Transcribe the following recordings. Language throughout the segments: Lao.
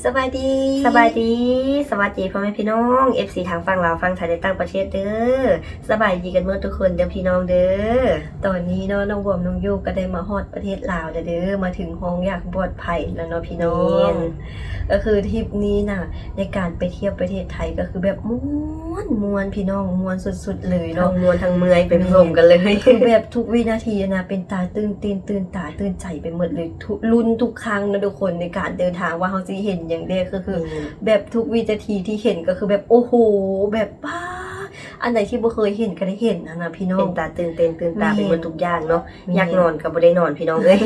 ສະບາຍດີ ສະບາຍດີ ສະຫວັດດີພໍ່ແມ່ພີ່ນ້ອງ ເອັຟຊີ ທາງຝັ່ງລາວ ຝັ່ງໄທ ແລະ ຕ່າງປະເທດເດີ້. ສະບາຍດີກັນໝົດທຸກຄົນເດີ້ພີ່ນ້ອງເດີ້. ຕອນນີ້ເນາະ ນ້ອງບອມນ້ອງໂຢກະໄດ້ມາຮອດປະເທດລາວແລ້ວເດີ້ ມາເຖິງຫ້ອງຢາກປອດໄພແລ້ວເນາະພີ່ນ້ອງ. ແມ່ນ ກະຄືທຣິບນີ້ນະ ໃນການໄປທ່ຽວປະເທດໄທກະຄືແບບມ່ວນ ມ່ວນພີ່ນ້ອງ ມ່ວນສຸດໆເລີຍເນາະ ທັງມ່ວນທັງເມື່ອຍໄປພ້ອມກັນເລີຍ. ແມ່ນ ຄືແບບທຸກວິນາທີຫັ້ນນະ ເປັນຕາຕື່ນເຕັ້ນ ຕື່ນຕາຕື່ນໃຈໄປໝົດເລີຍ ທຸກ ລຸ້ນທຸກຄັ້ງເນາະທຸກຄົນ ໃນການເດີນທາງວ່າເຮົາຊິເຫັນຫຍັງແດ່ ກະຄື ແມ່ນ ແບບທຸກວິນາທີທີ່ເຫັນກະຄືແບບ ໂອ້ໂຫ ແບບ ປາດ ອັນໃດທີ່ບໍ່ເຄີຍເຫັນກະໄດ້ເຫັນຫັ້ນນະພີ່ນ້ອງ. ເປັນຕາຕື່ນເຕັ້ນຕື່ນຕາໄປໝົດທຸກຢ່າງເນາະ. ແມ່ນ ຢາກນອນກະບໍ່ໄດ້ນອນພີ່ນ້ອງເອີຍ.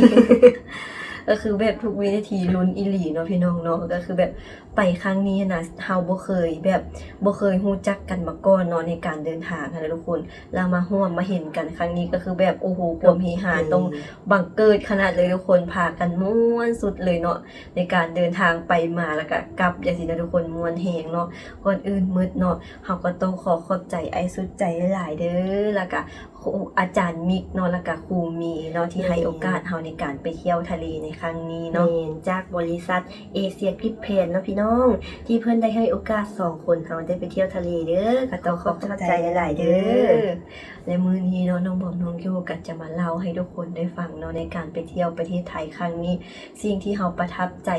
ກະຄືແບບທຸກວິນາທີລຸ້ນອີ່ຫຼີເນາະພີ່ນ້ອງເນາະ. ກະຄືແບບໄປຄັ້ງນີ້ຫັ້ນນະ ເຮົາບໍ່ເຄີຍແບບ ບໍ່ເຄີຍຮູ້ຈັກກັນມາກ່ອນເນາະ ໃນການເດີນທາງຫັ້ນນະທຸກຄົນ ແລ້ວມາຮ່ວມມາເຫັນກັນຄັ້ງນີ້ກະຄືແບບ ໂອ້ໂຫ ຄວາມເຮຮາ ແມ່ນ ຕ້ອງບັງເກີດຂະໜາດເລີຍທຸກຄົນ ພາກັນມ່ວນສຸດເລີຍເນາະ ໃນການເດີນທາງໄປມາ ແລ້ວກະກັບຈັ່ງຊີ້ນະທຸກຄົນ ມ່ວນແຮງເນາະ. ກ່ອນອື່ນໝົດເນາະ ເຮົາກະຕ້ອງຂໍຂອບໃຈອ້າຍສຸດໃຈຫຼາຍໆເດີ້ ແລ້ວກະ ຄູ ອາຈານມິກເນາະ ແລ້ວກະຄູເມເນາະ ທີ່ໃຫ້ໂອກາດເຮົາໃນການໄປທ່ຽວທະເລໃນຄັ້ງນີ້ເນາະ. ແມ່ນ ຈາກບໍລິສັດເອເຊຍກຣິບແພນເນາະພີ່ນ້ອງ ທີ່ເພິ່ນໄດ້ໃຫ້ໂອກາດສອງຄົນເຮົາໄດ້ໄປທ່ຽວທະເລເດີ້ ກະຕ້ອງຂອບໃຈຫຼາຍໆເດີ້. ແລະ ມື້ນີ້ເນາະ ນ້ອງບອມນ້ອງໂຢກະຈະມາເລົ່າໃຫ້ທຸກຄົນໄດ້ຟັງເນາະ ໃນການໄປທ່ຽວປະເທດໄທຄັ້ງນີ້ ສິ່ງທີ່ເຮົາປະທັບໃຈ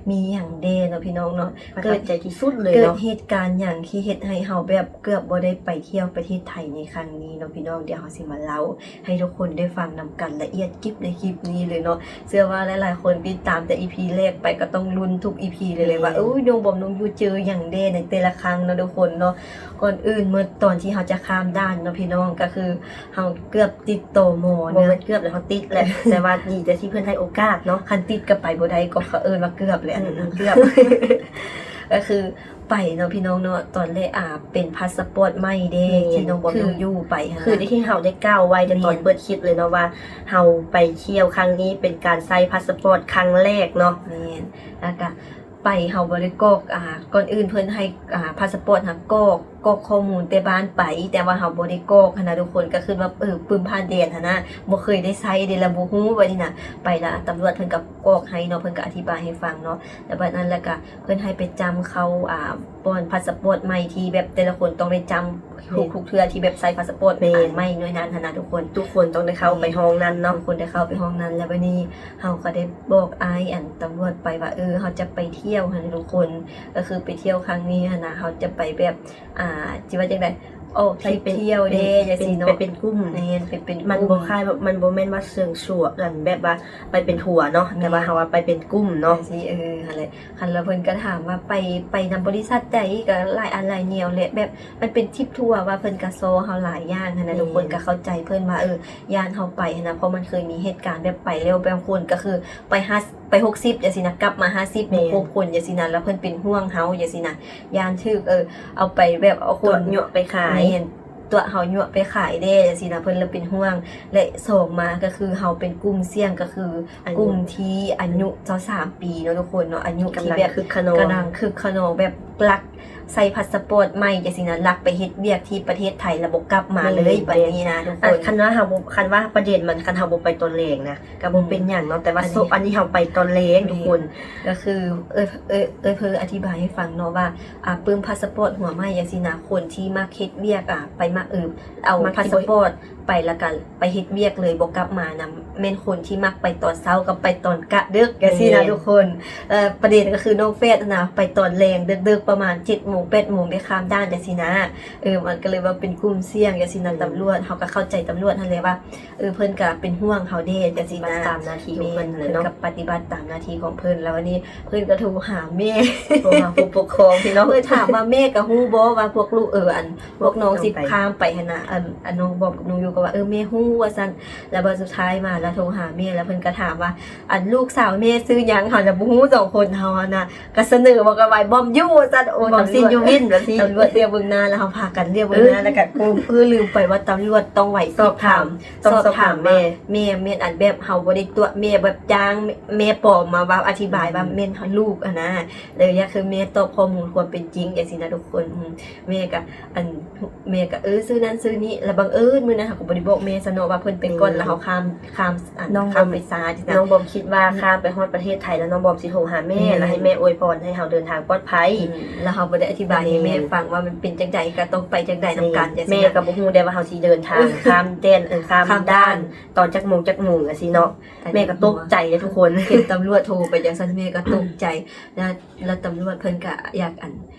ມີຫຍັງແດ່ເນາະພີ່ນ້ອງເນາະ. ປະທັບໃຈທີ່ສຸດເລີຍເນາະ ເກີດເຫດການຫຍັງທີ່ເຮັດໃຫ້ເຮົາແບບເກືອບບໍ່ໄດ້ໄປທ່ຽວປະເທດໄທໃນຄັ້ງນີ້ເນາະພີ່ນ້ອງ. ດຽວເຮົາຊິມາເລົ່າໃຫ້ທຸກຄົນໄດ້ຟັງນຳກັນລະອຽດກິບໃນຄລິບນີ້ເລີຍເນາະ. ເຊື່ອວ່າຫຼາຍໆຄົນຕິດຕາມແຕ່ອີພີແລກໄປ ກະຕ້ອງລຸ້ນທຸກອີພີເລີຍ ແມ່ນ ວ່າ ໂອ້ຍ ນ້ອງບອມນ້ອງໂຢເຈີຫຍັງແດ່ໃນແຕ່ລະຄັ້ງເນາະທຸກຄົນເນາະ. ກ່ອນອື່ນໝົດ ຕອນທີ່ເຮົາຈະຂ້າມດ່ານເນາະພີ່ນ້ອງ ກະຄື ເຮົາເກືອບຕິດຕໍມໍ ບໍ່ແມ່ນເກືອບແລ້ວ ເຮົາຕິດແຫຼະ ແຕ່ວ່າດີແຕ່ທີ່ເພິ່ນໃຫ້ໂອກາດເນາະ. ຄັນຕິດກະໄປບໍ່ໄດ້ ກະເຂົາເອີ້ນວ່າເກືອບແຫຼະ ອືມ ເກືອບ ກະຄືໄປເນາະພີ່ນ້ອງເນາະ. ຕອນແລກ ອາ ເປັນພາສະປອດໃໝ່ເດ້ ແມ່ນ ທີ່ນ້ອງບອມ ຄື ນ້ອງໂຢໄປຫັ້ນນະ ຄືທີ່ເຮົາໄດ້ກ່າວໄວ້ແຕ່ຕອນ ແມ່ນ ເປີດຄລິບເລີຍເນາະ ວ່າເຮົາໄປທ່ຽວຄັ້ງນີ້ເປັນການໃຊ້ພາສະປອດຄັ້ງແລກເນາະ. ແມ່ນ ແລ້ວກະ ໄປເຮົາບໍ່ໄດ້ກອກ ອາ ກ່ອນອື່ນເພິ່ນໃຫ້ ອາ ພາສະປອດຫັ້ນ ກອກ ກອກຂໍ້ມູນແຕ່ບ້ານໄປ ແຕ່ວ່າເຮົາບໍ່ໄດ້ກອກຫັ້ນນະທຸກຄົນ ກະຄືແບບ ເອີ ປຶ້ມຜ່ານແດນຫັ້ນນະ ບໍ່ເຄີຍໄດ້ໃຊ້ເດ້ ລະບໍ່ຮູ້ ບາດນີ້ນະ ໄປລະຕຳຫຼວດເພິ່ນກະກອກໃຫ້ເນາະ ເພິ່ນກະອະທິບາຍໃຫ້ຟັງເນາະ. ລະບາດນັ້ນ ລະກະເພິ່ນໃຫ້ໄປຈ້ຳເຂົ້າ ອາ ປ່ອນພາສະປອດໃໝ່ ທີ່ແບບແຕ່ລະຄົນຕ້ອງໄດ້ຈ້ຳ ແມ່ນ ທຸກໆເທື່ອທີ່ແບບໃຊ້ພາສະປອດ ແມ່ນ ອັນໃໝ່ໜ່ວຍນັ້ນຫັ້ນນະທຸກຄົນ ທຸກຄົນຕ້ອງໄດ້ເຂົ້າໄປຫ້ອງນັ້ນເນາະ ທຸກຄົນໄດ້ເຂົ້າໄປຫ້ອງນັ້ນ. ລະບາດນີ້ ເຮົາກະໄດ້ບອກອ້າຍ ອັນຕຳຫຼວດໄປວ່າ ເອີ ເຮົາຈະໄປທ່ຽວຫັ້ນນະທຸກຄົນ ກະຄືໄປທ່ຽວຄັ້ງນີ້ຫັ້ນນະ ເຮົາຈະໄປແບບ ອາ ຊິວ່າຈັ່ງໃດ ອອກທຣິບ ໄປເປັນ ທ່ຽວແດ່ ຈັ່ງຊີ້ເນາະ ໄປເປັນກຸ່ມ ແມ່ນ ໄປເປັນ ມັນບໍ່ ກຸ່ມ ຄ້າຍແບບ ມັນບໍ່ແມ່ນວ່າເຊີງຊວນ ອັນແບບວ່າໄປເປັນທົວເນາະ ແມ່ນ ແຕ່ວ່າເຮົາວ່າໄປເປັນກຸ່ມເນາະ ຈັ່ງຊີ້ ເອີ ຫັ້ນແຫຼະ. ຫັ້ນລະເພິ່ນກະຖາມວ່າໄປ ໄປນຳບໍລິສັດໃດ ກະຫຼາຍອັນຫຼາຍແນວແຫຼະ ແບບມັນເປັນທຣິບທົວ ວ່າເພິ່ນກະຊໍເຮົາຫຼາຍຢ່າງຫັ້ນນະ ແມ່ນ ທຸກຄົນກະເຂົ້າໃຈເພິ່ນວ່າ ເອີ ຢ້ານເຮົາໄປຫັ້ນນະ ເພາະມັນເຄີຍມີເຫດການແບບໄປແລ້ວ ບາງຄົນກະຄືໄປຫ້າ ໄປຫົກສິບຈັ່ງຊີ້ນະ ກັບມາຫ້າສິບ ແມ່ນ ບໍ່ຄົບຄົນຈັ່ງຊີ້ນະ ລະເພິ່ນເປັນຫ່ວງເຮົາຈັ່ງຊີ້ນະ ຢ້ານຖືກ ເອີ ເອົາໄປແບບເອົາຄົນ ຕົວະຍົວະໄປຂາຍ ແມ່ນ ຕົວະເຮົາຍົວະໄປຂາຍແດ່ຈັ່ງຊີ້ນະ ເພິ່ນລະເປັນຫ່ວງ. ແລະ ສອງມາກະຄືເຮົາເປັນກຸ່ມສ່ຽງ ກະຄື ອາຍຸ ກຸ່ມທີ່ອາຍຸຊາວສາມປີເນາະທຸກຄົນເນາະ ອາຍຸທີ່ແບບກຳລັງຄຶກຂະນອງ ກຳລັງຄຶກຂະນອງ ແບບລັກໃຊ້ພາສະປອດໃໝ່ຈັ່ງຊີ້ນະ ລັກໄປເຮັດວຽກທີ່ປະເທດໄທລະບໍ່ກັບມາເລີຍ ແມ່ນ ບາດນີ້ນະທຸກຄົນ. ຄັນວ່າເຮົາບໍ່ ຄັນວ່າປະເດັນມັນ ຄັນເຮົາບໍ່ໄປຕອນແລງນະ ກະບໍ່ເປັນຫຍັງເນາະ ແຕ່ວ່າ ອັນນີ້ ໂຊກ ອັນນີ້ເຮົາໄປຕອນແລງ ແມ່ນ ທຸກຄົນ ກະຄື ເອີ ເອີ ເອີ ເພິ່ນອະທິບາຍໃຫ້ຟັງເນາະວ່າ ອາ ປຶ້ມພາສະປອດຫົວໃໝ່ຈັ່ງຊີ້ນະ ຄົນທີ່ມັກເຮັດວຽກ ອາ ໄປມາ ເອີ ເອົາພາສະປອດໄປ ລະກະໄປເຮັດວຽກເລີຍ ບໍ່ກັບມານະ ແມ່ນຄົນທີ່ມັກໄປຕອນເຊົ້າກັບໄປຕອນກະດຶກຈັ່ງຊີ້ນະ ແມ່ນ ທຸກຄົນ. ເອີ ປະເດັນກະຄືນ້ອງແຟດຫັ້ນນະ ໄປຕອນແລງເດິກໆ ປະມານເຈັດໂມງ ແປດໂມງໄດ້ຂ້າມດ່ານຈັ່ງຊີ້ນະ ເອີ ມັນກະເລີຍວ່າເປັນກຸ່ມສ່ຽງຈັ່ງຊີ້ນະ ແມ່ນ ຕຳຫຼວດ ເຮົາກະເຂົ້າໃຈຕຳຫຼວດຫັ້ນແຫຼະວ່າ ເອີ ເພິ່ນກະເປັນຫ່ວງເຮົາແດ່ຈັ່ງຊີ້ນະ ປະຕິບັດຕາມໜ້າທີ່ຂອງເພິ່ນຫັ້ນແຫຼະເນາະ ແມ່ນ ເພິ່ນກະປະຕິບັດຕາມໜ້າທີ່ຂອງເພິ່ນ. ລະບາດນີ້ເພິ່ນກະໂທຫາແມ່ ໂທຫາຜູ້ປົກຄອງພີ່ນ້ອງ ເພິ່ນຖາມວ່າແມ່ກະຮູ້ບໍ່ວ່າພວກລູກ ເອີ ອັນ ພວກນ້ອງຊິຂ້າມໄປຫັ້ນນະ ອັນ ອັນນ້ອງບອມກັບນ້ອງໂຢກະວ່າ ເອີ ແມ່ຮູ້ວ່າຊັ້ນ. ລະບາດສຸດທ້າຍມາລະໂທຫາແມ່ ລະເພິ່ນກະຖາມວ່າ ອັນ ລູກສາວແມ່ຊື່ຫຍັງ ເຮົາລະບໍ່ຮູ້ ສອງຄົນເຮົາຫັ້ນນະ ກະສະເໜີວ່າກະວ່າ ບອມຢູ່ວ່າຊັ້ນ. ໂອ້ຍ ບອມຊິຢູ່ວິນວ່າຊີ້ ຕຳຫຼວດລຽວເບິ່ງໜ້າ ລະເຮົາພາກັນລຽວເບິ່ງໜ້າ ເອີ ລະກະ ໂອ້ ເອີ ລືມໄປວ່າຕຳຫຼວດຕ້ອງໄຫວ້ສອບຖາມ ສອບຖາມ ສອບຖາມວ່າ ແມ່ ແມ່ ແມ່ນ ອັນແບບເຮົາບໍ່ໄດ້ຕົວະແມ່ ແບບຈ້າງແມ່ປອມມາເວົ້າອະທິບາຍວ່າ ອືມ ແມ່ນລູກຫັ້ນນະ ແລ້ວຢາກໃຫ້ແມ່ຕອບຂໍ້ມູນຄວາມເປັນຈິງຈັ່ງຊີ້ນະທຸກຄົນ. ອືມ ແມ່ກະ ອັນ ແມ່ກະ ເອີ ຊື້ນັ້ນຊື້ນີ້ ແລ້ວບັງເອີນມື້ນັ້ນເຮົາກໍບໍ່ໄດ້ບອກແມ່ຊະເນາະ ວ່າເພິ່ນໄປກ່ອນ ອືມ ແລ້ວເຮົາຂ້າມ ຂ້າມ ອັນ ນ້ອງ ຂ້າມໄປຊ້າຊີ້ນະ ນ້ອງບອມຄິດວ່າຂ້າມໄປຮອດປະເທດໄທ ແລ້ວນ້ອງບອມຊິໂທຫາແມ່ ແມ່ນ ແລ້ວໃຫ້ແມ່ອວຍພອນໃຫ້ເຮົາເດີນທາງປອດໄພ ອືມ ແລ້ວເຮົາບໍ່ໄດ້ອະທິບາຍໃຫ້ແມ່ ແມ່ນ ຟັງວ່າມັນເປັນຈັ່ງໃດ ກໍຕ້ອງໄປຈັ່ງໃດນຳກັນ ແມ່ ຈັ່ງຊີ້ນະ ກໍບໍ່ຮູ້ໄດ້ວ່າເຮົາຊິເດີນທາງ ເອີ ຂ້າມແດນ ເອີ ຂ້າມ ຂ້າມດ່ານ ດ່ານ ຕອນຈັກໂມງຈັກໂມງຈັ່ງຊີ້ເນາະ ແມ່ກໍຕົກໃຈເດ້ທຸກຄົນ ເຫັນຕຳຫຼວດໂທໄປຈັ່ງຊັ້ນ ແມ່ກໍຕົກໃຈ ແລ້ວ ແລ້ວຕຳຫຼວດເພິ່ນກໍຢາກ ອັນ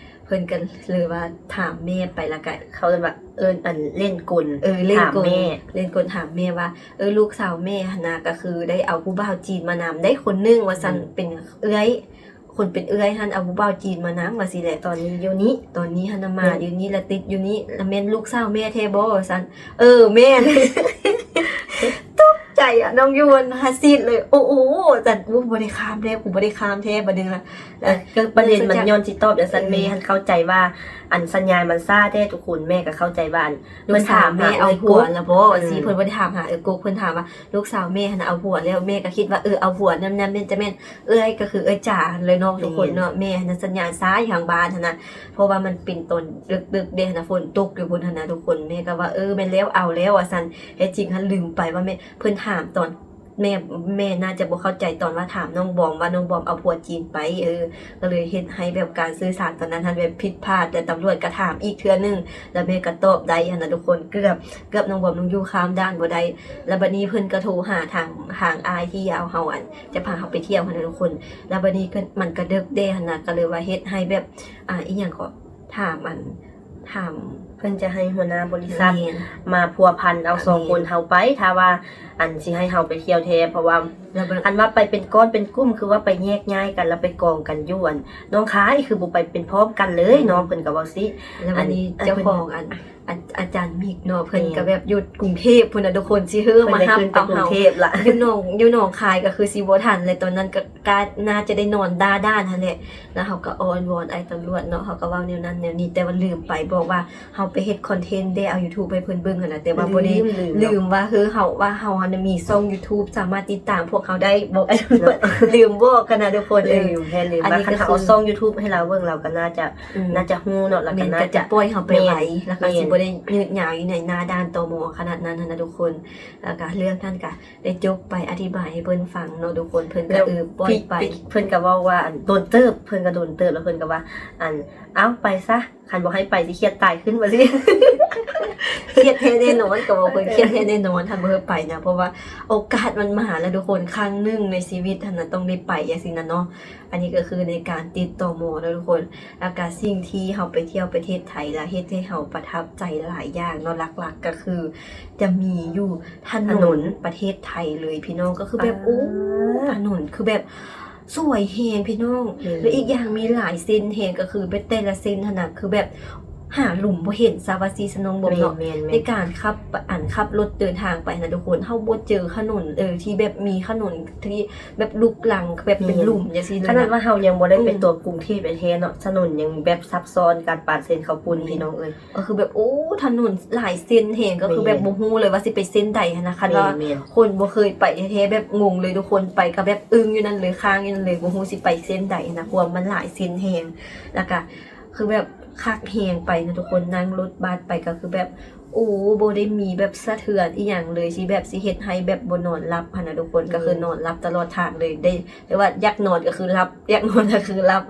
ເພິ່ນກໍເລີຍວ່າຖາມແມ່ໄປ ແລ້ວກໍເຂົາເອີ້ນວ່າ ເອີ້ນ ອັນ ຫຼິ້ນກົນ ເອີ ຫຼິ້ນກົນ ຖາມແມ່ ຫຼິ້ນກົນຖາມແມ່ວ່າ ເອີ ລູກສາວແມ່ຫັ້ນນະ ກໍຄືໄດ້ເອົາຜູ້ບ່າວຈີນມານຳໄດ້ຄົນໜຶ່ງວ່າຊັ້ນ ອືມ ເປັນເອື້ອຍ ຄົນເປັນເອື້ອຍຫັ້ນເອົາຜູ້ບ່າວຈີນມານຳວ່າຊີ້ແຫຼະ ຕອນນີ້ຢູ່ນີ້ ຕອນນີ້ຫັ້ນນະ ມາ ແມ່ນ ຢູ່ນີ້ ແລ້ວຕິດຢູ່ນີ້ ແລ້ວແມ່ນລູກສາວແມ່ແທ້ບໍ່ວ່າຊັ້ນ ເອີ ແມ່ນ ຕົກໃຈອະ ນ້ອງຢູ່ຫັ້ນຫາຊີດເລີຍ ໂອ້ ໂອ້ ຊັ້ນ ໂອ້ ບໍ່ໄດ້ຂ້າມແທ້ ກູບໍ່ໄດ້ຂ້າມແທ້ ບັດນີ້ນະ ເອີ ກໍປະເດັນມັນຍ້ອນຊິຕອບຈັ່ງຊັ້ນ ເອີ ແມ່ຫັ້ນເຂົ້າໃຈວ່າ ອັນ ສັນຍານມັນຊ້າແທ້ທຸກຄົນ ແມ່ກໍເຂົ້າໃຈວ່າ ອັນ ລູກສາວແມ່ເອົາຜົວແລ້ວບໍ່ ເອີ ວ່າຊີ້ ເພິ່ນບໍ່ໄດ້ຖາມຫາເອື້ອຍກົກ ເພິ່ນຖາມວ່າລູກສາວແມ່ຫັ້ນນະເອົາຜົວແລ້ວ ແມ່ກໍຄິດວ່າ ເອີ ເອົາຜົວ ນັ້ນໆ ແມ່ນຈະແມ່ນເອື້ອຍ ກໍຄືເອື້ອຍຈາຫັ້ນແຫຼະເນາະ ທຸກຄົນເນາະ ແມ່ຫັ້ນນະສັນຍານຊ້າຢູ່ທາງບ້ານຫັ້ນນະ ເພາະວ່າມັນເປັນຕອນດຶກໆເດ້ຫັ້ນນະ ຝົນຕົກຢູ່ພຸ້ນຫັ້ນນະທຸກຄົນ ແມ່ກໍວ່າ ເອີ ແມ່ນແລ້ວ ເອົາແລ້ວວ່າຊັ້ນ ແທ້ຈິງຫັ້ນລືມໄປວ່າແມ່ ເພິ່ນຖາມຕອນ ແມ່ ແມ່ໜ້າຈະບໍ່ເຂົ້າໃຈຕອນວ່າຖາມນ້ອງບອມວ່ານ້ອງບອມເອົາຜົວຈີນໄປ ເອີ ກໍເລີຍເຮັດໃຫ້ແບບການສື່ສານຕອນນັ້ນຫັ້ນແບບຜິດພາດ ແລ້ວຕຳຫຼວດກໍຖາມອີກເທື່ອໜຶ່ງ ແລ້ວແມ່ກໍຕອບໄດ້ຫັ້ນນະທຸກຄົນ ເກືອບ ເກືອບນ້ອງບອມນ້ອງຢູ່ຂ້າມດ່ານບໍ່ໄດ້ ແລ້ວບັດນີ້ເພິ່ນກໍໂທຫາທາງ ທາງອ້າຍທີ່ເອົາເຮົາ ອັນ ຈະພາເຮົາໄປທ່ຽວຫັ້ນນະທຸກຄົນ ແລ້ວບັດນີ້ກໍ ມັນກໍເດິກແດ່ຫັ້ນນະ ກໍເລີຍວ່າເຮັດໃຫ້ແບບ ອ່າ ອີ່ຫຍັງເກາະ ຖາມ ອັນ ຖາມ ເພິ່ນຈະໃຫ້ຫົວໜ້າບໍລິສັດ ແມ່ນ ມາພົວພັນເອົາ ແມ່ນ ສອງຄົນເຮົາໄປ ຖ້າວ່າ ອັນ ຊິໃຫ້ເຮົາໄປທ່ຽວແທ້ ເພາະວ່າ ແລ້ວບັດ ອັນວ່າໄປເປັນກ້ອນເປັນກຸ່ມ ຄືວ່າໄປແຍກຍ້າຍກັນ ແລ້ວໄປກອງກັນຢູ່ ອັນ ໜອງຄາຍ ຄືບໍ່ໄປເປັນພ້ອມກັນເລີຍເນາະ ອືມ ເພິ່ນກໍເວົ້າຊີ້ ແລ້ວບັດນີ້ ອັນ ເຈົ້າຂອງ ອັນ ອາ ອາຈານມິກເນາະ ເພິ່ນ ແມ່ນ ກໍແບບຢູ່ກຸງເທບພຸ້ນນະທຸກຄົນ ຊິເຮີມາຮັບເອົາເຮົາ ຢູ່ໜອງ ຢູ່ໜອງຄາຍກໍຄືຊິບໍ່ທັນແຫຼະ ຕອນນັ້ນກໍ ກໍໜ້າຈະໄດ້ນອນໜ້າດ່ານຫັ້ນແຫຼະ ແລ້ວເຮົາກໍອ້ອນວອນອ້າຍຕຳຫຼວດເນາະ ເຮົາກໍເວົ້າແນວນັ້ນແນວນີ້ ແຕ່ວ່າລືມໄປບອກວ່າເຮົາໄປເຮັດຄອນເທັນເດ້ ເອົາຢູທູບໃຫ້ເພິ່ນເບິ່ງຫັ້ນນະ ແຕ່ວ່າບໍ່ໄດ້ ລືມ ລືມ ລືມວ່າ ເຮີ ເຮົາ ວ່າເຮົາຫັ້ນນະມີຊ່ອງຢູທູບ ສາມາດຕິດຕາມພວກເຮົາໄດ້ ບອກອ້າຍຕຳຫຼວດ ເນາະ ລືມບອກຫັ້ນນະທຸກຄົນ ເອີ ລືມແທ້ ລືມ ອັນນີ້ກໍຄື ວ່າຄັນເຮົາເອົາຊ່ອງຢູທູບໃຫ້ລາວເບິ່ງ ລາວກໍໜ້າຈະ ອືມ ໜ້າຈະຮູ້ເນາະ ລາວກໍໜ້າຈະ ແມ່ນ ກໍຈະປ່ອຍເຮົາໄປໄວ ແມ່ນ ແລ້ວກໍ ແມ່ນ ຊິບໍ່ໄດ້ຍືດຍາວຢູ່ໃນໜ້າດ່ານ ຕມ ຂະໜາດນັ້ນຫັ້ນນະທຸກຄົນ ແລ້ວກໍເລື່ອງນັ້ນກໍ ໄດ້ຈົບໄປ ອະທິບາຍໃຫ້ເພິ່ນຟັງເນາະທຸກຄົນ ເພິ່ນກໍ ແລ້ວ ເອີ ປ່ອຍໄປ ເພິ່ນກໍເວົ້າວ່າ ອັນ ດົນເຕີບ ເພິ່ນກໍດົນເຕີບ ແລ້ວເພິ່ນກໍວ່າ ອັນ ເອົ້າ ໄປຊະ ຄັນບໍ່ໃຫ້ໄປຊິຄຽດຕາຍຂຶ້ນ ວ່າຊີ້ ຄຽດແທ້ແນ່ນອນ ກໍວ່າເພິ່ນຄຽດແທ້ແນ່ນອນ ຖ້າບໍ່ໃຫ້ໄປນະ ເພາະວ່າໂອກາດມັນມາແລ້ວທຸກຄົນ ຄັ້ງໜຶ່ງໃນຊີວິດຫັ້ນນະ ຕ້ອງໄດ້ໄປຈັ່ງຊີ້ນະເນາະ ອັນນີ້ກໍຄືໃນການຕິດ ຕມ ເນາະທຸກຄົນ ແລ້ວກະສິ່ງທີ່ເຮົາໄປທ່ຽວປະເທດໄທ ແລ້ວເຮັດໃຫ້ເຮົາປະທັບໃຈຫຼາຍຢ່າງເນາະ ຫຼັກໆກໍຄືຈະມີຢູ່ຖະໜົນ ຖະໜົນ ປະເທດໄທເລີຍພີ່ນ້ອງ ກໍຄືແບບ ອ່າ ໂອ້ ຖະໜົນຄືແບບສວຍແຮງພີ່ນ້ອງ ແມ່ນ ແລ້ວອີກຢ່າງມີຫຼາຍເສັ້ນແຮງ ກໍຄືແບບແຕ່ລະເສັ້ນຫັ້ນນະ ຄືແບບຫາຫຼຸມບໍ່ເຫັນຊະວ່າຊີ້ ສະນ້ອງບອມເນາະ ແມ່ນໆໆ ໃນການຂັບ ອັນ ຂັບລົດເດີນທາງໄປຫັ້ນນະທຸກຄົນ ເຮົາບໍ່ເຈີຖະໜົນ ເອີ ທີ່ແບບມີຖະໜົນທີ່ ແບບລຸກລັງ ແບບເປັນ ແມ່ນ ຫຼຸມຈັ່ງຊີ້ເລີຍ ຂະໜາດວ່າເຮົາຍັງບໍ່ໄດ້ໄປ ອືມ ຕົວະກຸງເທບແທ້ໆເນາະ ຖະໜົນຍັງແບບຊັບຊ້ອນ ການປານເສັ້ນເຂົ້າປຸ້ນ ແມ່ນ ພີ່ນ້ອງເອີຍ ກໍຄືແບບ ໂອ້ ຖະໜົນຫຼາຍເສັ້ນແຮງ ກໍຄືແບບ ແມ່ນ ບໍ່ຮູ້ເລີຍວ່າຊິໄປເສັ້ນໃດຫັ້ນນະ ຄັນວ່າ ແມ່ນໆ ຄົນບໍ່ເຄີຍໄປແທ້ໆ ແບບງົງເລີຍທຸກຄົນ ໄປກໍແບບອຶ້ງຢູ່ນັ້ນເລີຍ ຄ້າງຢູ່ນັ້ນເລີຍ ບໍ່ຮູ້ຊິໄປເສັ້ນໃດຫັ້ນນະ ເພາະວ່າມັນຫຼາຍເສັ້ນແຮງ ແລ້ວກະ ຄືແບບຄັກແຮງໄປນະທຸກຄົນ ນັ່ງລົດບັສໄປກໍຄືແບບ ໂອ້ ບໍ່ໄດ້ມີແບບສະເທືອນອີ່ຫຍັງເລີຍ ຊິແບບ ຊິເຮັດໃຫ້ແບບບໍ່ນອນຫຼັບຫັ້ນນະທຸກຄົນ ອືມ ກໍຄືນອນຫຼັບຕະຫຼອດທາງເລີຍ ໄດ້ ແຕ່ວ່າຢາກນອນກໍຄືຫຼັບ ຢາກນອນກໍຄືຫຼັບ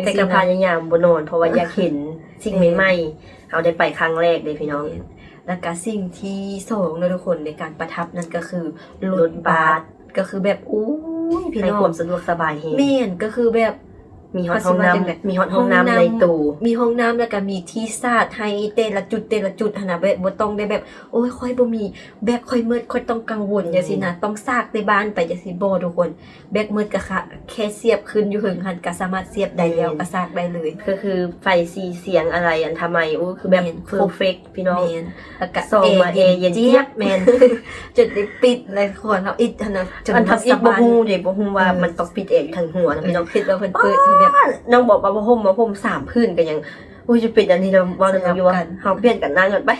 ແຕ່ກໍພະຍາຍາມບໍ່ນອນ ເພາະວ່າຢາກເຫັນສິ່ງ ເອີ ໃໝ່ໆ ເຮົາໄດ້ໄປຄັ້ງແລກເດ້ພີ່ນ້ອງ ແມ່ນ ແລ້ວກໍສິ່ງທີສອງເນາະທຸກຄົນ ໃນການປະທັບນັ້ນກໍຄືລົດບັສ ລົດບັສ ກໍຄືແບບ ໂອ້ຍ ພີ່ນ້ອງ ໃຫ້ຄວາມສະດວກສະບາຍແຮງ ແມ່ນ ກໍຄືແບບ ມີຮອດຫ້ອງນ້ຳ ເຂົາຊິວ່າຈັ່ງໃດ ມີຮອດຫ້ອງນ້ຳໃນໂຕ ຫ້ອງນ້ຳ ມີຫ້ອງນ້ຳ ແລ້ວກໍມີທີ່ສາດໃຫ້ແຕ່ລະຈຸດ ແຕ່ລະຈຸດຫັ້ນນະ ແບບບໍ່ຕ້ອງໄດ້ແບບ ໂອ້ຍ ຂ້ອຍບໍ່ມີ ແບບຂ້ອຍໝົດ ຂ້ອຍຕ້ອງກັງວົນ ອືມ ຈັ່ງຊີ້ນະ ຕ້ອງສາກແຕ່ບ້ານໄປຈັ່ງຊີ້ ບໍ່ທຸກຄົນ ແບບໝົດກໍ ຄະ ແຄ່ສຽບຂຶ້ນຢູ່ເທິງຫັ້ນ ກໍສາມາດສຽບໄດ້ແລ້ວ ແມ່ນ ກໍສາກໄດ້ເລີຍ ກໍຄືໄຟສີສຽງອາໄລອັນທະໄມ ໂອ້ ຄືແບບ ແມ່ນ ເພີເຟັກ ພີ່ນ້ອງ ແມ່ນ ແລ້ວກະ ຊອງມາແອເຢັນຈຽບ ແມ່ນ ຈົນໄດ້ປິດແລ້ວ ຄວນເຮົາອິດຫັ້ນນະ ຈົນ ອັນທຳອິດບໍ່ຮູ້ເດ້ ບໍ່ຮູ້ວ່າ ເອີ ມັນຕ້ອງປິດແອຢູ່ທາງຫົວນະພີ່ນ້ອງ ຄິດວ່າເພິ່ນເປີດແບບ ນ້ອງບອກວ່າຜ້າຫົ່ມ ຜ້າຫົ່ມສາມຜືນກໍຍັງ ໂອ້ຍ ຈະເປັນອັນນີ້ນະ ເວົ້ານຳຢູ່ວ່າ ສະຫຼັບກັນ ເຮົາປ່ຽນກັນນັ່ງກັນໄປ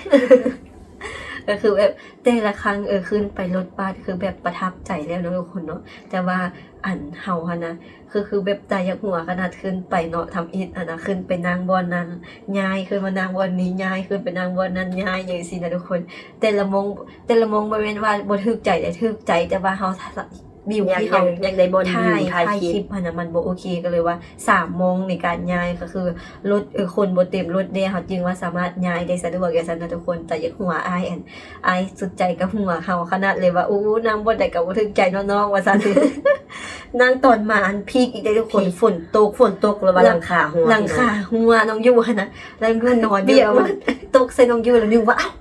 ກໍຄືແບບແຕ່ລະຄັ້ງ ເອີ ຂຶ້ນໄປລົດບັສ ຄືແບບປະທັບໃຈແລ້ວເນາະທຸກຄົນເນາະ. ແຕ່ວ່າອັນເຮົາຫັ້ນນະ ຄື ຄືແບບຕາຢາກຫົວຂະໜາດ ຂຶ້ນໄປເນາະ ທຳອິດຫັ້ນນະ ຂຶ້ນໄປນັ່ງບ່ອນນັ້ນ ຍ້າຍຂຶ້ນມານັ່ງບ່ອນນີ້ ຍ້າຍຂຶ້ນໄປນັ່ງບ່ອນນັ້ນ ຍ້າຍຢູ່ຊີ້ນະທຸກຄົນ. ແຕ່ລະໝ່ອງ ແຕ່ລະໝ່ອງບໍ່ແມ່ນວ່າບໍ່ຖືກໃຈເດ້ ຖືກໃຈ ແຕ່ວ່າເຮົາ ວິວທີ່ເຮົາ ຢາກ ຢາກໄດ້ບ່ອນ ຖ່າຍ ວິວ ຖ່າຍ ຖ່າຍຄລິບ ຄລິບຫັ້ນນະ ມັນບໍ່ໂອເຄ ກໍເລີຍວ່າສາມໂມງໃນການຍ້າຍ ກໍຄືລົດ ເອີ ຄົນບໍ່ເຕັມລົດເດ້ ເຮົາຈຶ່ງວ່າສາມາດຍ້າຍໄດ້ສະດວກຈັ່ງຊັ້ນນະທຸກຄົນ. ຕາຢາກຫົວອ້າຍ ອັນ ອ້າຍສຸດໃຈກັບຫົວເຮົາຂະໜາດເລີຍວ່າ ໂອ້ ນັ່ງບ່ອນໃດກໍບໍ່ຖືກໃຈເນາະນ້ອງ ວ່າຊັ້ນ. ນັ່ງຕອນມາ ອັນ ພີກອີກເດ້ທຸກຄົນ ພີກ ຝົນຕົກ ຝົນຕົກ ແລ້ວວ່າ ຫຼັງ ຫຼັງຄາຫົວ ຫຼັງຄາຫົວນ້ອງຢູ່ຫັ້ນນະ ແລ້ວກໍນອນຢູ່ ປຽກໝົດ ແລ້ວມັນຕົກໃສ່ນ້ອງຢູ່ ແລ້ວນຶກວ່າ ອ້າວ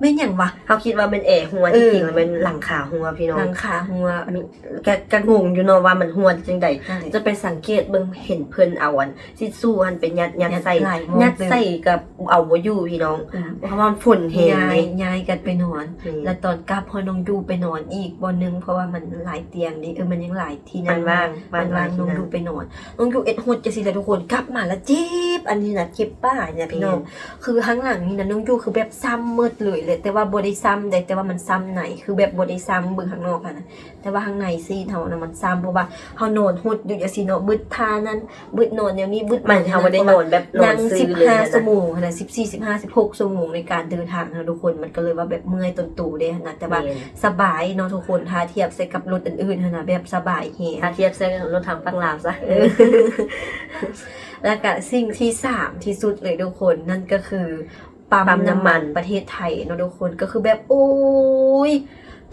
ແມ່ນຫຍັງວະ? ເຮົາຄິດວ່າແມ່ນແອຫົວ ເອີ ທີ່ຈິງແລ້ວແມ່ນຫຼັງຄາຫົວພີ່ນ້ອງ ຫຼັງຄາຫົວ. ມີ ກະ ກະງົງຢູ່ເນາະວ່າມັນຫົວຈັ່ງໃດ. ນັ້ນແຫຼະ ຈະໄປສັງເກດເບິ່ງ ເຫັນເພິ່ນເອົາອັນທິດຊູຫັ້ນໄປຍັດ ຍັດໃສ່ ຍັດໃສ່ ຍັດໃສ່ກໍເອົາບໍ່ຢູ່ພີ່ນ້ອງ ອືມ ເພາະວ່າມັນຝົນແຮງເດ້ ຍ້າຍກັນໄປນອນ. ອືມ ແລ້ວຕອນກັບ ເຮົານ້ອງຢູ່ໄປນອນອີກບ່ອນໜຶ່ງ ເພາະວ່າມັນຫຼາຍຕຽງເດ້ ເອີ ມັນຍັງຫຼາຍທີ່ນັ່ງ ມັນວ່າງ ມັນວ່າງ ມັນວ່າງ ນ້ອງຢູ່ໄປນອນ ນ້ອງຢູ່ເອັດຫົດຈັ່ງຊີ້ແຫຼະທຸກຄົນ. ກັບມາແລ້ວເຈັບ ອັນນີ້ນະ ເຈັບປານີ້ນະ ແມ່ນ ພີ່ນ້ອງ. ຄືຂ້າງຫຼັງນີ້ນະ ນ້ອງຢູ່ຄືແບບຊ້ຳໝົດເລີຍແຫຼະ ແຕ່ວ່າບໍ່ໄດ້ຊ້ຳໃດ ແຕ່ວ່າມັນຊ້ຳໃນ ຄືແບບບໍ່ໄດ້ຊ້ຳເບິ່ງຂ້າງນອກຫັ້ນນະ ແຕ່ວ່າຂ້າງໃນຊີ້ນເຮົານະມັນຊ້ຳ ເພາະວ່າເຮົານອນຫົດຢູ່ຈັ່ງຊີ້ເນາະ ບຶດທ່ານັ້ນ ບຶດນອນແນວນີ້ ບຶດ ໝາຍເຖິງເຮົາບໍ່ໄດ້ນອນແບບນອນຊື່ເລີຍ ສິບຫ້າຊົ່ວໂມງຫັ້ນນະ ສິບສີ່ ສິບຫ້າ ສິບຫົກຊົ່ວໂມງໃນການເດີນທາງຫັ້ນນະທຸກຄົນ ມັນກໍເລີຍວ່າແບບເມື່ອຍຕົນໂຕເດ້ຫັ້ນນະ ແຕ່ວ່າ ແມ່ນ ສະບາຍເນາະທຸກຄົນ ຖ້າທຽບໃສ່ກັບລົດອື່ນໆຫັ້ນນະ ແບບສະບາຍແຮງ ຖ້າທຽບໃສ່ລົດທາງຝັ່ງລາວຊະ ເອີ ແລ້ວກະສິ່ງທີສາມທີ່ສຸດເລີຍທຸກຄົນ ນັ້ນກໍຄື ປ້ຳ ປ້ຳນ້ຳມັນ ນ້ຳມັນປະເທດໄທເນາະທຸກຄົນ ກໍຄືແບບ ໂອ້ຍ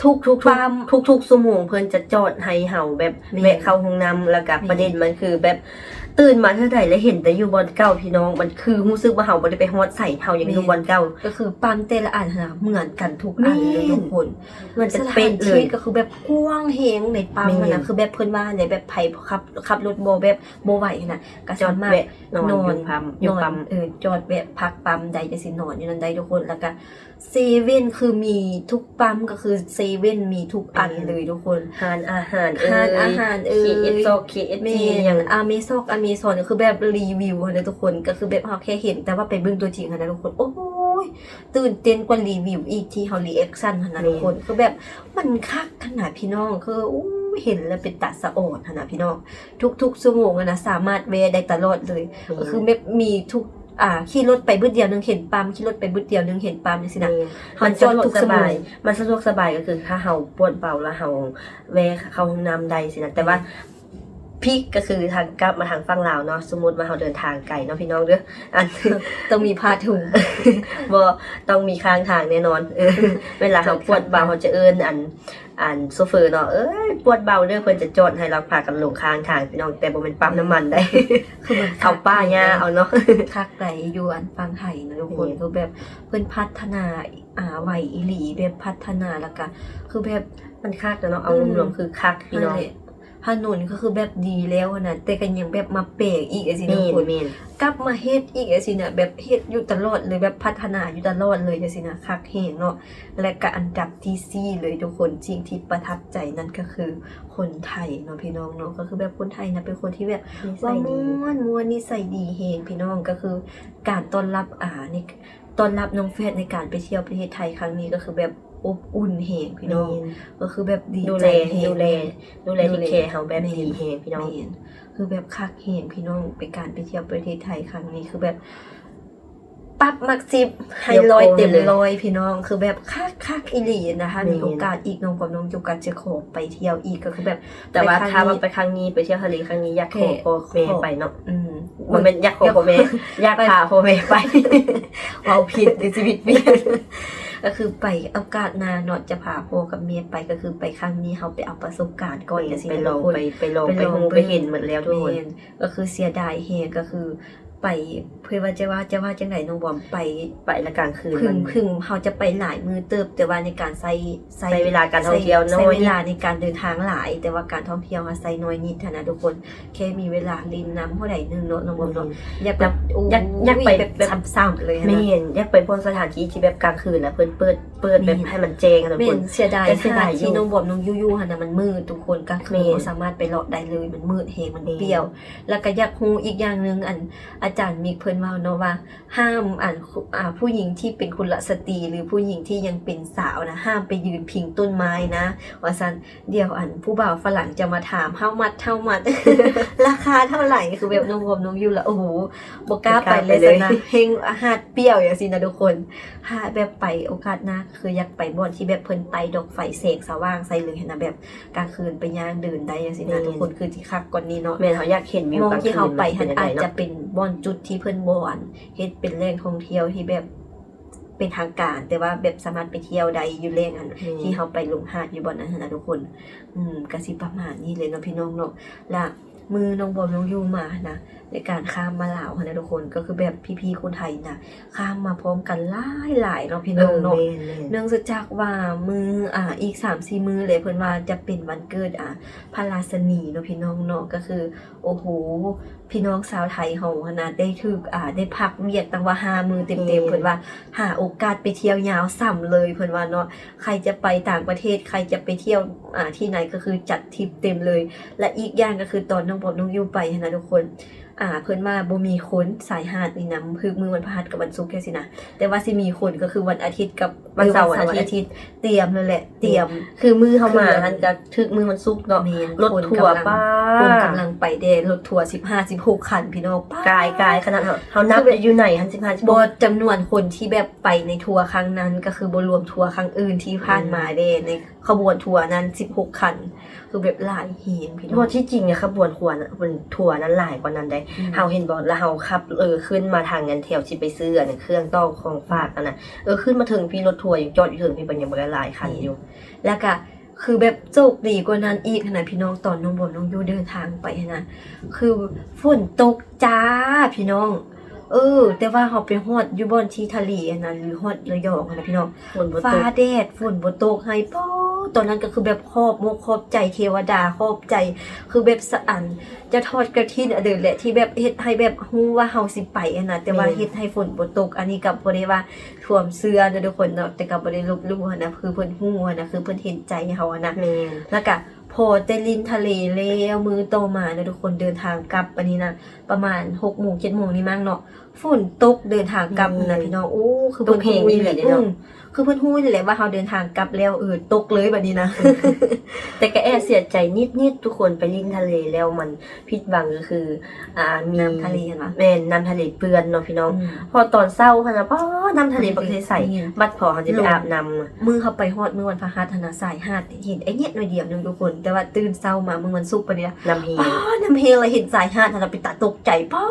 ທຸກໆ ປ້ຳ ທຸກໆຊົ່ວໂມງເພິ່ນຈະຈອດໃຫ້ເຮົາແບບ ແມ່ນ ແວະເຂົ້າຫ້ອງນ້ຳ ແລ້ວກະ ແມ່ນ ປະເດັນມັນຄືແບບ ຕື່ນມາເທື່ອໃດແລ້ວເຫັນແຕ່ຢູ່ບ່ອນເກົ່າພີ່ນ້ອງ ມັນຄືຮູ້ສຶກວ່າເຮົາບໍ່ໄດ້ໄປຮອດໃສ ເຮົາຍັງຢູ່ ແມ່ນ ບ່ອນເກົ່າ. ກໍຄືປ້ຳແຕ່ລະອັນຫັ້ນນະ ເໝືອນກັນທຸກອັນເລີຍ ແມ່ນ ທຸກຄົນ ເໝືອນກັນເປະເລີຍ ສະຖານທີ່ກໍຄືແບບກວ້າງແຮງໃນປ້ຳຫັ້ນນະ ແມ່ນ ຄືແບບເພິ່ນວ່າຫັ້ນແຫຼະ ແບບໃຜຂັບ ຂັບລົດບໍ່ ແບບບໍ່ໄຫວຫັ້ນນະ ກໍສາມາດ ຈອດແວະ ນອນ ນອນຢູ່ປ້ຳ ຢູ່ປ້ຳ ເອີ ຈອດແວະພັກປ້ຳໃດຈັ່ງຊີ້ ນອນຢູ່ນັ້ນໄດ້ທຸກຄົນ. ແລ້ວກະເຊເວັ່ນ ຄືມີທຸກປ້ຳ ກໍຄືເຊເວັ່ນມີທຸກອັນເລີຍທຸກຄົນ ຮ້ານອາຫານເອີຍ ຮ້ານອາຫານເອີຍ ເຄເອັຟ ຊອກ ເຄເອັຟຊີ ແມ່ນ ຫຍັງ ອາເມຊອກ ອາເມຊອນ ກໍຄືແບບຣີວິວຫັ້ນນະທຸກຄົນ ກໍຄືແບບເຮົາແຄ່ເຫັນ ແຕ່ວ່າໄປເບິ່ງຕົວຈິງຫັ້ນນະທຸກຄົນ ໂອ້ຍ ຕື່ນເຕັ້ນກວ່າຣີວິວອີກ ທີ່ເຮົາຣີແອັກຊັນຫັ້ນນະທຸກຄົນ ແມ່ນ ຄືແບບມັນຄັກຫັ້ນນະພີ່ນ້ອງ ຄື ໂອ້ຍ ເຫັນແລ້ວເປັນຕາສະອອນຫັ້ນນະພີ່ນ້ອງ. ທຸກໆຊົ່ວໂມງຫັ້ນນະ ສາມາດແວະໄດ້ຕະຫຼອດເລີຍ ແມ່ນ ກໍຄືແບບມີທຸກ ອ່າ ຂີ່ລົດໄປບຶດດຽວໜຶ່ງເຫັນປ້ຳ ຂີ່ລົດໄປບຶດດຽວໜຶ່ງເຫັນປ້ຳຈັ່ງຊີ້ນະ ແມ່ນ ເຮົາຈອດທຸກຊົ່ວໂມງ ມັນສະດວກສະບາຍ ມັນສະດວກສະບາຍ ກໍຄືຖ້າເຮົາປວດເບົາແລ້ວເຮົາແວະເຂົ້າຫ້ອງນ້ຳໄດ້ຊີ້ນະ ແຕ່ວ່າ ແມ່ນ ພີກກໍຄືທາງກັບມາທາງຝັ່ງລາວເນາະ ສົມມຸດວ່າເຮົາເດີນທາງໄກເນາະພີ່ນ້ອງເດີ ອັນ ຕ້ອງມີຜ້າຖົງ ບໍ່ ຕ້ອງມີຂ້າງທາງແນ່ນອນ ເອີ ເວລາເຮົາປວດເບົາ ເຮົາຈະເອີ້ນອັນ ອັນໂຊເຟີເນາະ ເອີຍ ປວດເບົາເດີ ເພິ່ນຈະຈອດໃຫ້ເຮົາພາກັນລົງຂ້າງທາງພີ່ນ້ອງ ແຕ່ບໍ່ແມ່ນປ້ຳນ້ຳມັນໃດ ຄືມັນ ເອົາປ່າຫຍ້າເອົາເນາະ ຄັກໃດຢູ່ອັນຝັ່ງໄທນະທຸກຄົນ ແມ່ນ ຄືແບບເພິ່ນພັດທະນາ ອ່າ ໄວອີ່ຫຼີ ແບບພັດທະນາ ແລ້ວກະຄືແບບ ມັນຄັກແລ້ວເນາະ ເອົາ ອືມ ລວມໆ ຄືຄັກພີ່ນ້ອງ ນັ້ນແຫຼະ ຖະໜົນກໍຄືແບບດີແລ້ວຫັ້ນນະ ແຕ່ກໍຍັງແບບມາແປງອີກຈັ່ງຊີ້ນະທຸກຄົນ ແມ່ນໆ ກັບມາເຮັດອີກຈັ່ງຊີ້ນະ ແບບເຮັດຢູ່ຕະຫຼອດເລີຍ ແບບພັດທະນາຢູ່ຕະຫຼອດເລີຍຈັ່ງຊີ້ນະ ຄັກແຮງເນາະ. ແລະກະອັນດັບທີສີ່ເລີຍທຸກຄົນ ສິ່ງທີ່ປະທັບໃຈນັ້ນກໍຄືຄົນໄທເນາະພີ່ນ້ອງເນາະ ກໍຄືແບບຄົນໄທນະເປັນຄົນທີ່ແບບ ນິໄສດີ ເວົ້າມ່ວນໆ ນິໄສດີແຮງພີ່ນ້ອງ ກໍຄືການຕ້ອນຮັບ ອ່າ ໃນ ຕ້ອນຮັບນ້ອງແຟດໃນການໄປທ່ຽວປະເທດໄທຄັ້ງນີ້ ກໍຄືແບບອົບອຸ່ນແຮງພີ່ນ້ອງ ແມ່ນ ກໍຄືແບບດີໃຈແຮງ ດູແລ ດູແລ ດູແລເທກແຄເຮົາແບບດີແຮງພີ່ນ້ອງ ແມ່ນ ຄືແບບຄັກແຮງພີ່ນ້ອງ ເປັນການໄປທ່ຽວປະເທດໄທຄັ້ງນີ້ ຄືແບບ ປັບມັກສິບ ໃຫ້ຮ້ອຍເຕັມຮ້ອຍພີ່ນ້ອງ ຄືແບບຄັກໆອີ່ຫຼີນະ ຖ້າມີໂອກາດອີກ ນ້ອງກັບນ້ອງຈຸກກະຈະຂໍໄປທ່ຽວອີກ ກໍຄືແບບ ແຕ່ວ່າຖ້າວ່າໄປຄັ້ງນີ້ ໄປທ່ຽວທະເລຄັ້ງນີ້ ຢາກຂໍພໍ່ແມ່ໄປເນາະ ອືມ ບໍ່ແມ່ນຢາກຂໍພໍ່ແມ່ ຢາກພາພໍ່ແມ່ໄປ ເວົ້າຜິດໃນຊີວິດປ່ຽນ ກໍຄືໄປໂອກາດໜ້າເນາະ ຈະພາພໍ່ກັບແມ່ໄປ ກໍຄືໄປຄັ້ງນີ້ເຮົາໄປເອົາປະສົບການກ່ອນ ຈັ່ງຊີ້ນະ ໄປລອງ ໄປ ໄປລອງ ໄປຮູ້ໄປເຫັນໝົດແລ້ວທຸກຄົນ ແມ່ນ ກໍຄືເສຍດາຍແຮງ ກໍຄື ໄປ ເພິ່ນວ່າ ຈະວ່າ ຈະວ່າຈັ່ງໃດນ້ອງບອມ ໄປ ໄປລະກາງຄືນ ເຖິງ ເຖິງເຮົາຈະໄປຫຼາຍມື້ເຕີບ ແຕ່ວ່າໃນການໃຊ້ ໃຊ້ ໃຊ້ເວລາການທ່ອງທ່ຽວ ໃຊ້ ນ້ອຍ ໃຊ້ເວລາໃນການເດີນທາງຫຼາຍ ແຕ່ວ່າການທ່ອງທ່ຽວເຮົາໃຊ້ໜ້ອຍນິດຫັ້ນນະທຸກຄົນ ແຄ່ມີເວລາຫຼິ້ນນຳຜູ້ໃດໜຶ່ງເນາະ ນ້ອງບອມເນາະ ອືມ ຢາກແບບ ຢາກ ໂອ້ຍ ຢາກໄປແບບ ແບບຊ້ຳໆເລີຍຫັ້ນນະ ແມ່ນ ຢາກໄປພວກສະຖານທີ່ທີ່ແບບກາງຄືນນະ ເພິ່ນເປີດ ເປີດແບບ ແມ່ນ ໃຫ້ມັນແຈ້ງຫັ້ນນະທຸກຄົນ ແມ່ນ ເສຍດາຍ ແຕ່ເສຍດາຍຢູ່ ທີ່ນ້ອງບອມນ້ອງຢູ່ຢູ່ຫັ້ນນະ ມັນມືດທຸກຄົນ ກາງຄືນ ແແມ່ນ ບໍ່ສາມາດໄປເລາະໄດ້ເລີຍ ມັນມືດແຮງ ມັນ ແມ່ນ ປ່ຽວ ແລ້ວກໍຢາກຮູ້ອີກຢ່າງໜຶ່ງ ອັນ ອາຈານມິກເພິ່ນເວົ້າເນາະວ່າ ຫ້າມອັນ ອາ ຜູ້ຍິງທີ່ເປັນຄຸລະສະຕີ ຫຼື ຜູ້ຍິງທີ່ຍັງເປັນສາວນະ ຫ້າມໄປຢືນພິງຕົ້ນໄມ້ນະ ວ່າຊັ້ນ. ດຽວອັນຜູ້ບ່າວຝຣັ່ງຈະມາຖາມ How much How much ລາຄາເທົ່າໃດ? ຄືແບບນ້ອງບອມນ້ອງຢູລະ ໂອ້ໂຫ ບໍ່ກ້າໄປເລີຍຊັ້ນນະ ແຮ່ງຫາດປ່ຽວຈັ່ງຊີ້ນະທຸກຄົນ. ຖ້າແບບໄປໂອກາດໜ້າ ຄືຢາກໄປບ່ອນທີ່ແບບເພິ່ນໄຕ້ດອກໄຟແສງສະຫວ່າງໃສ່ເລີຍຫັ້ນນະ ແບບກາງຄືນໄປຍ່າງເດີນໄດ້ຈັ່ງຊີ້ນະ ແມ່ນ ທຸກຄົນ ຄືຊິຄັກກວ່ານີ້ເນາະ. ແມ່ນ ເຮົາຢາກເຫັນວິວ ໝ່ອງທີ່ເຮົາໄປຫັ້ນ ອາດຈະເປັນບ່ອນຈຸດທີ່ເພິ່ນບໍ່ອັນ ເຮັດເປັນແຫຼ່ງທ່ອງທ່ຽວທີ່ແບບເປັນທາງການ ແຕ່ວ່າແບບສາມາດໄປທ່ຽວໄດ້ຢູ່ແຫຼ່ງຫັ້ນ ແມ່ນ ທີ່ເຮົາໄປລົງຫາດຢູ່ບ່ອນນັ້ນຫັ້ນນະທຸກຄົນ. ອືມ ກະຊິປະມານນີ້ແຫຼະເນາະພີ່ນ້ອງເນາະ. ລະມື້ນ້ອງບອມນ້ອງຢູມາຫັ້ນນະ ໃນການຂ້າມມາລາວຫັ້ນນະທຸກຄົນ ກໍຄືແບບພີ່ໆຄົນໄທນະ ຂ້າມມາພ້ອມກັນຫຼາຍໆເນາະພີ່ນ້ອງເນາະ. ເອີ ແມ່ນໆ ເນື່ອງຈາກວ່າມື້ ອາ ອີກສາມສີ່ມື້ແຫຼະ ເພິ່ນວ່າຈະເປັນວັນເກີດ ອາ ພະລາຊະນີເນາະພີ່ນ້ອງເນາະ. ກໍຄື ໂອ້ໂຫ ພີ່ນ້ອງຊາວໄທເຮົາຫັ້ນນະ ໄດ້ຖືກ ອາ ໄດ້ພັກວຽກຕັ້ງວ່າຫ້າມື້ເຕັມໆ ແມ່ນ ເພິ່ນວ່າຫາໂອກາດໄປທ່ຽວຍາວຊ່ຳເລີຍ ເພິ່ນວ່າເນາະ. ໃຜຈະໄປຕ່າງປະເທດ ໃຜຈະໄປທ່ຽວ ອາ ທີ່ໃດ ກໍຄືຈັດທຣິບເຕັມເລີຍ. ແລະ ອີກຢ່າງກໍຄືຕອນນ້ອງບອມນ້ອງຢູໄປຫັ້ນນະທຸກຄົນ ອາ ເພິ່ນວ່າບໍ່ມີຄົນ ຊາຍຫາດນີ້ນະ ຄືມື້ວັນພະຫັດກັບວັນສຸກຈັ່ງຊີ້ນະ ແຕ່ວ່າຊິມີຄົນກໍຄືວັນອາທິດກັບ ວັນເສົາ ເອີ ວັນເສົາ ອາທິດ ອາທິດ ຕຽມແລ້ວແຫຼະ ຕຽມ ຄືມື້ເຮົາມາຫັ້ນກໍຖືກມື້ວັນສຸກເນາະ. ແມ່ນ ລົດທົວ ຄົນກຳລັງ ປ້າ ຄົນກຳລັງໄປແດ່ ລົດທົວສິບຫ້າ ສິບຫົກຄັນພີ່ນ້ອງ ປ້າ ກາຍໆ ຂະໜາດເຮົາ ເຮົານັບຢູ່ໃນຫັ້ນ ສິບຫ້າ ສິບຫົກ ບໍ່ ຈຳນວນຄົນທີ່ແບບໄປໃນທົວຄັ້ງນັ້ນ ກໍຄືບໍ່ລວມທົວຄັ້ງອື່ນທີ່ຜ່ານມາແດ່ ໃນຂະບວນທົວນັ້ນສິບຫົກຄັນ ຄືແບບຫຼາຍແຮງພີ່ນ້ອງ. ບໍ່ ທີ່ຈິງນະ ຂະບວນຄົວນະ ເປັນທົວນັ້ນຫຼາຍກວ່ານັ້ນໃດ໋. ອືມ ເຮົາເຫັນບໍ່ ລະເຮົາຂັບ ເອີ ຂຶ້ນມາທາງນັ້ນ ແຖວຊິໄປຊື້ອັນເຄື່ອງຕໍ່ຂອງຝາກຫັ້ນນະ ເອີ ຂຶ້ນມາເຖິງພີ້ ລົດທົວຍັງຈອດຢູ່ເທິງພີ້ ເພິ່ນຍັງບໍ່ໄດ້ຫຼາຍຄັນຢູ່. ແມ່ນ ລະກະຄືແບບໂຊກດີກວ່ານັ້ນອີກຫັ້ນນະພີ່ນ້ອງ ຕອນນ້ອງບອມນ້ອງຢູເດີນທາງໄປຫັ້ນນະ ຄືຝົນຕົກຈ້າພີ່ນ້ອງ. ເອີ ແຕ່ວ່າເຮົາໄປຮອດຢູ່ບ່ອນທີ່ທະເລຫັ້ນນະ ຫຼື ຮອດລະຍອງຫັ້ນນະພີ່ນ້ອງ ຝົນບໍ່ຕົກ ຟ້າແດດ ຝົນບໍ່ຕົກໃຫ້ ປ້າ ຕອນນັ້ນກໍຄືແບບຂອບມົກຂອບໃຈເທວະດາ ຂອບໃຈ ຄືແບບສະອັນ ເຈົ້າທອດກະຖິນອັນເດີແຫຼະ ທີ່ແບບເຮັດໃຫ້ແບບຮູ້ວ່າເຮົາຊິໄປຫັ້ນນະ ແຕ່ວ່າ ແມ່ນ ເຮັດໃຫ້ຝົນບໍ່ຕົກ. ອັນນີ້ກໍບໍ່ໄດ້ວ່າ ຄວາມເຊື່ອເນາະທຸກຄົນເນາະ ແຕ່ກໍບໍ່ໄດ້ລົບຫຼູ່ຫັ້ນນະ ຄືເພິ່ນຮູ້ຫັ້ນນະ ຄືເພິ່ນເຫັນໃຈເຮົາຫັ້ນນະ. ແມ່ນ ແລ້ວກະພໍແຕ່ຫຼິ້ນທະເລແລ້ວ ມື້ຕໍ່ມາເນາະທຸກຄົນ ເດີນທາງກັບ ອັນນີ້ນະ ປະມານຫົກໂມງເຈັດໂມງນີ້ມັ້ງເນາະ ຝົນຕົກເດີນທາງກັບຫັ້ນນະ ແມ່ນ ພີ່ນ້ອງ. ໂອ້ ຄືເພິ່ນຮູ້ອີ່ຫຼີເນາະ ອືມ ຄືເພິ່ນຮູ້ນີ້ແຫຼະວ່າເຮົາເດີນທາງກັບແລ້ວ ເອີ ຕົກເລີຍບັດນີ້ນະ. ແຕ່ກໍແອບເສຍໃຈນິດໆ ທຸກຄົນ ໄປຫຼິ້ນທະເລແລ້ວມັນ ຜິດຫວັງກໍຄື ອ່າ ມີ ນ້ຳທະເລຫັ້ນຫວາ? ແມ່ນ ນ້ຳທະເລເປື້ອນເນາະພີ່ນ້ອງ. ອືມ ພໍຕອນເຊົ້າຫັ້ນນະ ປ້າ ນ້ຳທະເລບັກໃສໆ ແມ່ນ ບັດພໍເຮົາຊິໄປອາບນ້ຳ ມື້ເຮົາໄປຮອດມື້ວັນພະຫັດຫັ້ນນະ ຊາຍຫາດເຫັນໄອ້ແຍດໜ້ອຍດຽວໜຶ່ງທຸກຄົນ ແຕ່ວ່າຕື່ນເຊົ້າມາມື້ວັນສຸກປານນີ້ນະ ນ້ຳແຮງ ປ້າ ນ້ຳແຮງ ລະເຫັນຊາຍຫາດຫັ້ນນະ ເປັນຕາຕົກໃຈ ປ້າ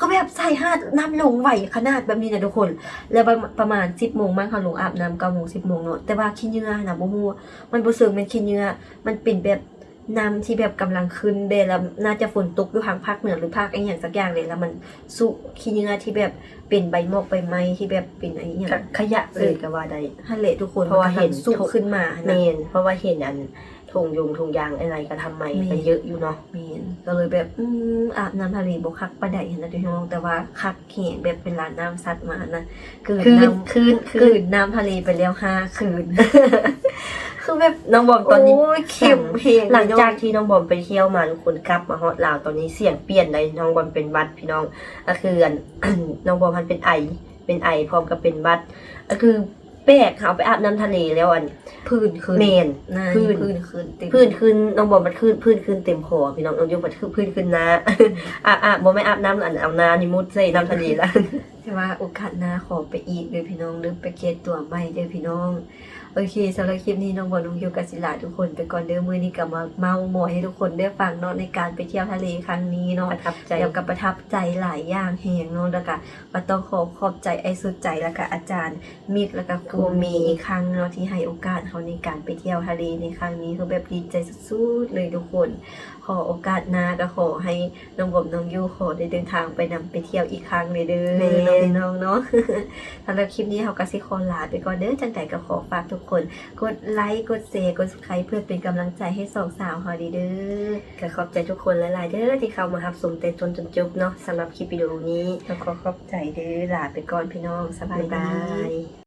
ຄືແບບຊາຍຫາດນ້ຳລົງໄວຂະໜາດແບບນີ້ນະທຸກຄົນ. ແລ້ວປະມານສິບໂມງມັ້ງ ເຮົາລົງອາບນ້ຳເກົ້າໂມງ ສິບໂມງເນາະ ແຕ່ວ່າຂີ້ເຫຍື້ອຫັ້ນນະ ບໍ່ຮູ້ ມັນບໍ່ເຊີງແມ່ນຂີ້ເຫຍື້ອ ມັນເປັນແບບ ນ້ຳທີ່ແບບກຳລັງຂຶ້ນເດ ແລ້ວໜ້າຈະຝົນຕົກຢູ່ທາງພາກເໜືອ ຫຼື ພາກອີ່ຫຍັງສັກຢ່າງເດ ແລ້ວມັນຊຸຂີ້ເຫຍື້ອທີ່ແບບເປັນໃບໝອກໃບໄມ້ ທີ່ແບບເປັນອີ່ຫຍັງ ຂະ ຂະຫຍະເລີຍ ເອີ ກໍວ່າໄດ້ ຫັ້ນແຫຼະທຸກຄົນ ເພາະວ່າເຫັນ ມັນກຳລັງຊຸຂຶ້ນມາຫັ້ນນະ. ແມ່ນ ເພາະວ່າເຫັນອັນທົ່ງຢົງທົ່ງຢາງ ອາໄລກະທຳໄມ ແມ່ນ ກໍເຍອະຢູ່ເນາະ. ແມ່ນ ກໍເລີຍແບບ ອືມ ອາບນ້ຳທະເລບໍ່ຄັກປານໃດຫັ້ນນະທຸກຄົນ ແຕ່ວ່າຄັກ ແຮງ ແບບເວລານ້ຳຊັດມານະ ກືນ ຄືນ ນ້ຳ ຄືນ ຄືນ ກືນນ້ຳທະເລໄປແລ້ວຫ້າຄືນ ຄືແບບ ນ້ອງບອມຕອນນີ້ ໂອ້ຍ ເຂັ້ມແຮງ ຫຼັງຈາກທີ່ນ້ອງບອມໄປທ່ຽວມາ ທຸກຄົນ ກັບມາຮອດລາວຕອນນີ້ສຽງປ່ຽນໄດ໋ ນ້ອງບອມເປັນຫວັດພີ່ນ້ອງ ກໍຄືອັນ ນ້ອງບອມຫັ້ນເປັນໄອ ເປັນໄອພ້ອມກັບເປັນຫວັດ ກໍຄືແປກ ເຮົາໄປອາບນ້ຳທະເລແລ້ວອັນ ຜື່ນຂຶ້ນ ແມ່ນ ໜ້າ ຜື່ນ ຜື່ນຂຶ້ນເຕັມ ຜື່ນຂຶ້ນ ນ້ອງບອມມັນຂຶ້ນ ຜື່ນຂຶ້ນເຕັມຄໍພີ່ນ້ອງ ນ້ອງຢູ່ມັນຄືຜື່ນຂຶ້ນໜ້າ ອາບ ອາບ ບໍ່ແມ່ນອາບນ້ຳ ອັນເອົາໜ້ານີ້ມຸດໃສ່ນ້ຳທະເລລະ. ແຕ່ວ່າໂອກາດໜ້າຂໍໄປອີກເດີພີ່ນ້ອງເດີ ໄປແກ້ຕົວໃໝ່ເດີພີ່ນ້ອງ. ໂອເຄ ສຳລັບຄລິບນີ້ນ້ອງບອມນ້ອງຢູກໍຊິລາທຸກຄົນໄປກ່ອນເດີ ມື້ນີ້ກໍມາເມົາມອຍໃຫ້ທຸກຄົນໄດ້ຟັງເນາະ ໃນການໄປທ່ຽວທະເລຄັ້ງນີ້ເນາະ ປະທັບໃຈ ແລ້ວກໍປະທັບໃຈຫຼາຍຢ່າງແຮງເນາະ ແລ້ວກໍ ກໍຕ້ອງຂໍຂອບໃຈອ້າຍສຸດໃຈ ແລ້ວກະອາຈານມິກ ແລ້ວກະຄູມີອີກຄັ້ງເນາະ ທີ່ໃຫ້ໂອກາດເຮົາໃນການໄປທ່ຽວທະເລໃນຄັ້ງນີ້ ຄືແບບດີໃຈສຸດໆເລີຍທຸກຄົນ. ຂໍໂອກາດໜ້າກະຂໍໃຫ້ນ້ອງບອມນ້ອງຢູຂໍໄດ້ເດີນທາງໄປນຳໄປທ່ຽວອີກຄັ້ງເລີຍເດີ ແມ່ນ ເນາະພີ່ນ້ອງເນາະ. ສຳລັບຄລິບນີ້ເຮົາກະຊິຂໍລາໄປກ່ອນເດີ ຈັ່ງໃດກະຂໍຝາກທຸກຄົນກົດໄລ ກົດແຊ ກົດ Subscribe ເພື່ອເປັນກຳລັງໃຈໃຫ້ສອງສາວເຮົາເດີ. ກະຂອບໃຈທຸກຄົນຫຼາຍໆເດີ ທີ່ເຂົ້າມາຮັບຊົມແຕ່ຕົ້ນຈົນຈົບເນາະ ສຳລັບຄລິບວິດີໂອນີ້ ກະຂໍຂອບໃຈເດີ ລາໄປກ່ອນພີ່ນ້ອງ ສະບາຍດີ ບາຍບາຍ.